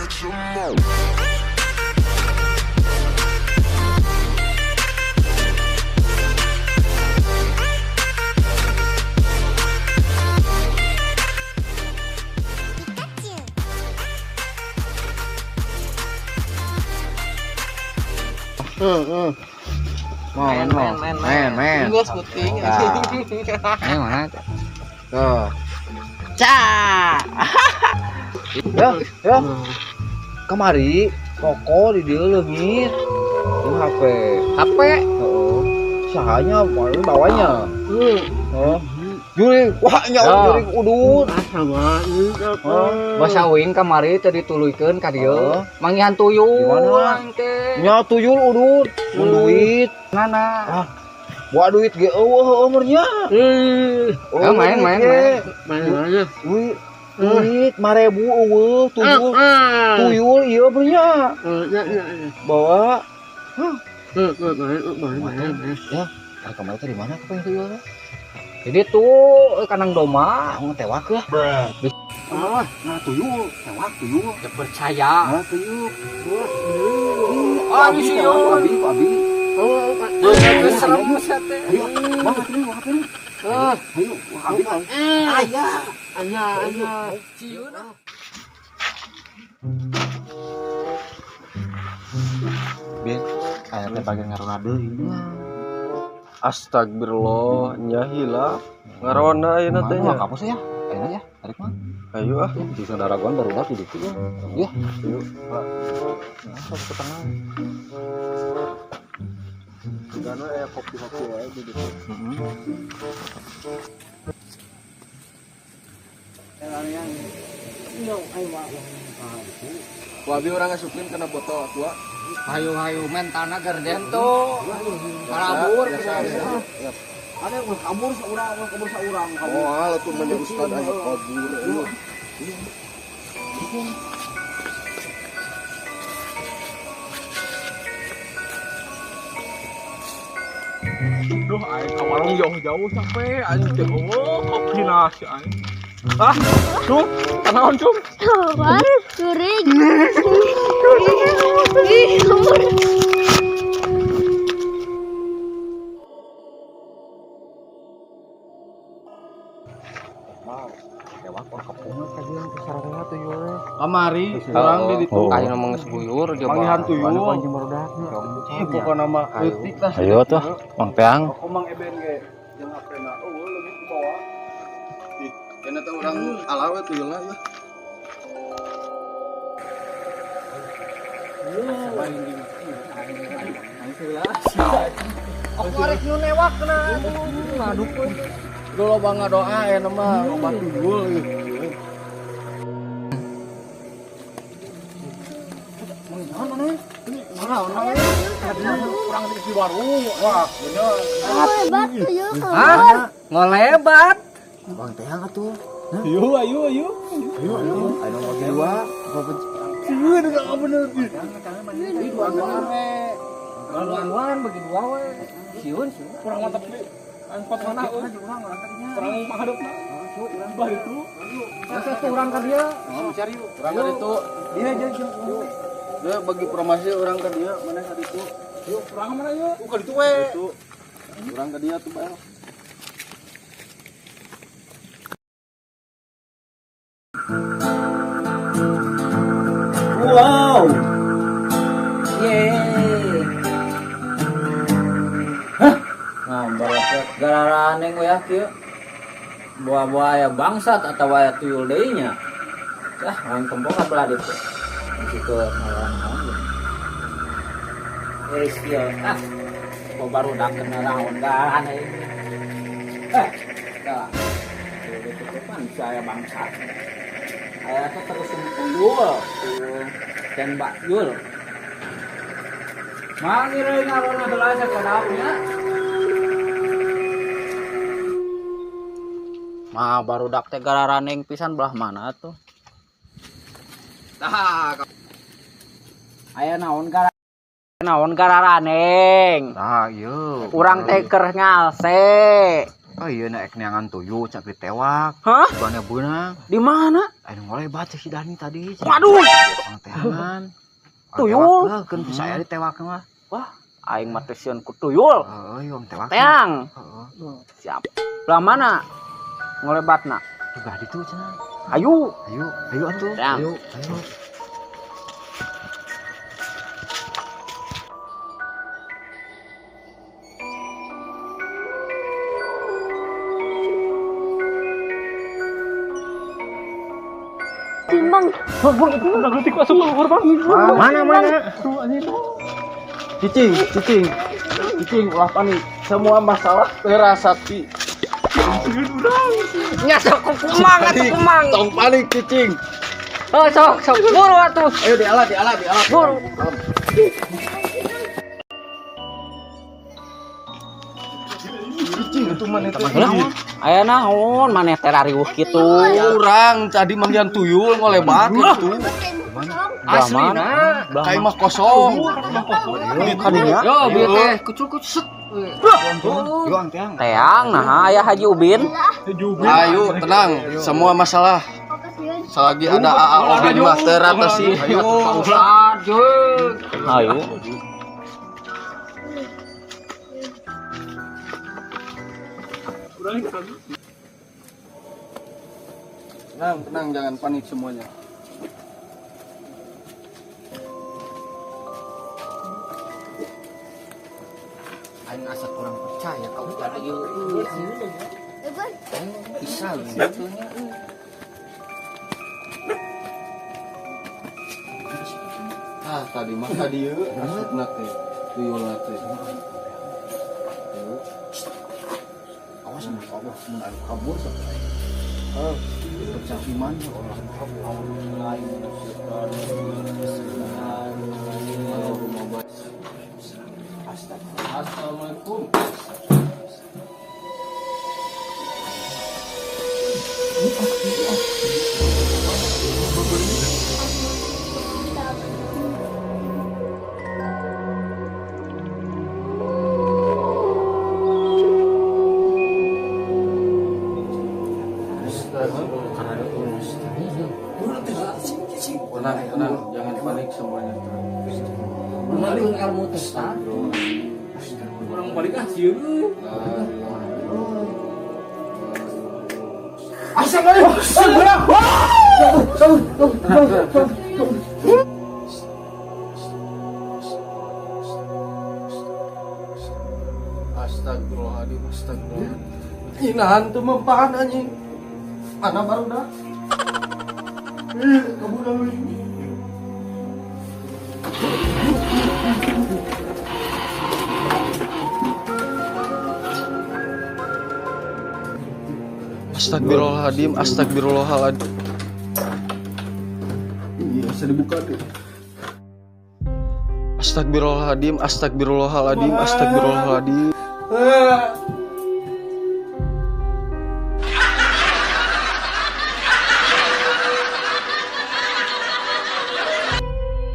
Catch 'em all. Heeh. Mau Main, mau. main, main, main, main. Gua syuting. Nah. Mana? Tuh. Ca. Ya, ya. Kemari rokok di dieu leungit. Ini HP. HP. Heeh. Sahanya mana bawanya? Heeh. Juri, wah nya Ya. juri udut. Basa uing kamari teu dituluykeun ka dieu. Oh. Manggihan tuyul. Di mana? Aing teh. Nya tuyul udut, mun duit. Mana? Ah. Buat duit ge eueuh heueuh meur nya. Eh, main, main, main. Main. Duit duit 5.000 eueuh tuyul. Tuyul ieu meur nya. Bawa. Ya, ah, kemarin teh di mana kepengen tuyulnya? Jadi tuh kandang domba. Ah, tewak ya. Ah, nah tuyul, tewak tuyul. Ya percaya. Ah, tuyul. Ah, Abi, di tewak, sini. Abi, Abi. Bener serem sia teh. Ayo, bang, hati ini, hati ini. Ayo, Abi. Ayah. Ayah, ayah. Ciun ah. Bin, aya teh bagian ngarona deui. Astagfirullah, nya hilap. Ngarona ayeuna teh nya. Mana kapus ya? Ayeuna ya, tarik mah. Ayo ah. Di saudara gua baru di ditu ya. Ya, Ayo, Pak. nah, sok ke tengah. Karena aya kopi-kopi wae di ditu. Heeh. Wabi urang ngasupkeun kana botol aqua. Hayu-hayu mentana gerden tuh. Kabur. Biasa. Ada yang kabur seorang, kabur seorang, Oh, ah, tuh banyak ustad aja kabur. Ayo. Duh, aing ka warung jauh-jauh sampai aing teh eueuh kopi nasi aing. Ah, tuh, kanaon cum? Kabar kuring. Ih, kabur. Tewak orang kapungan kajian ke sarangna tuyul. Kamari urang di ditu. Ayo ngomong geus buyur dia. Manggihan tuyul. Anjing barudak. Pokona mah leutik lah. Ayo tuh, Mang Peang. Aku Mang Eben ge jeung HP-na eueuh leungit di bawah. Ih, kena teh urang ala we tuyulna ya. Aku arek nu newak kena. Ngaduk we. Duh loba ngadoa aya mah loba tuyul ih. Urang di warung. Wah, bener. Ngolebat tuyul kabur. Hah? Ngolebat. Bang Teang atuh. Ayo, ayo, ayo. Ayo, ayo. Ayo bagi dua. Sieun enggak bener. Dua-duaan bagi dua we. Sieun sieun. Kurang mantap deui. Angkot mana euy? Kurang menghadapna. Bah itu. Masa tuh urang ka dieu? Mau cari yuk. Urang ka ditu. Iya, jadi Dia bagi promosi urang ka dieu, mana ka ditu? Yuk, urang mana yuk? Ka ditu we. Itu. Urang ka dieu tuh bae. Wow. Yeay. Hah? Nah, barat gararaneng we ya kieu. Buah-buah aya bangsat atawa aya tuyul deui nya. Yah, lain kempong ka belah ditu. Di situ ngelawan naon gitu. Eh, sia. Ah, kok baru dak kena naon gararaneng. Eh, dah. Tuyul ditutupan si aya bangsat. Aya teh terus tuyul, tuyul tembak yul. Mangireun ngarona heula sakedapnya. Mah barudak teh gararaneng pisan belah mana tuh? Tah, Aya naon gara naon gararaneng. Nah, ieu. Urang teh keur ngalse. Oh iya nek neangan tuyul cak ditewak. Hah? Bukannya beunang. Di mana? Anu ngolebat si Dani tadi. Waduh. Pangteangan. Tuyul. Keun ku saya ditewak mah. Wah, aing mah teh sieun ku tuyul. Heeh, ieu tewak. Teang. Heeh. Siap. Belah mana? Ngolebatna. Belah ditu cenah. Ayo. Ayo, ayo atuh. Teang. Ayo, ayo. Timbang. Mana mana? Cicing, cicing. Cicing ulah panik. Semua masalah terasati. Nya sok kumang atuh kumang. Tong panik cicing. Oh, sok sok buru atuh. Ayo dialah, dialah, dialah. Buru. Cicing itu mana teh? Aya naon maneh teh rariweuh kitu. Urang tadi manggihan tuyul ngolebat gitu. Aslina Ka imah kosong. Kadunya. Yo, bieu teh kucul-kucul. Yo teang. Teang nah aya Haji Ubin. Ayo tenang, semua masalah selagi ada AA Obin mah teratasi. Ayo. Ayo. Tenang, tenang, jangan panik semuanya. Aing asa kurang percaya ka Ustad ieu. Bisa gitu nya. Ah, tadi mah tadi ieu asupna teh, tuyulna teh. Awas mun Allah mun anu kabur sok. Heuh, percaya iman Allah. Assalamualaikum. Tenang, tenang, jangan panik semuanya. Tenang. Ilmu teh. Orang balik ah sieun euy. Astagfirullahaladzim, astagfirullahaladzim. Ini hantu mempan anjing. Mana baru dah? Kabur dah lu. Astagfirullahaladzim, astagfirullahaladzim. Iya, bisa dibuka deh. Astagfirullahaladzim, astagfirullahaladzim, astagfirullahaladzim.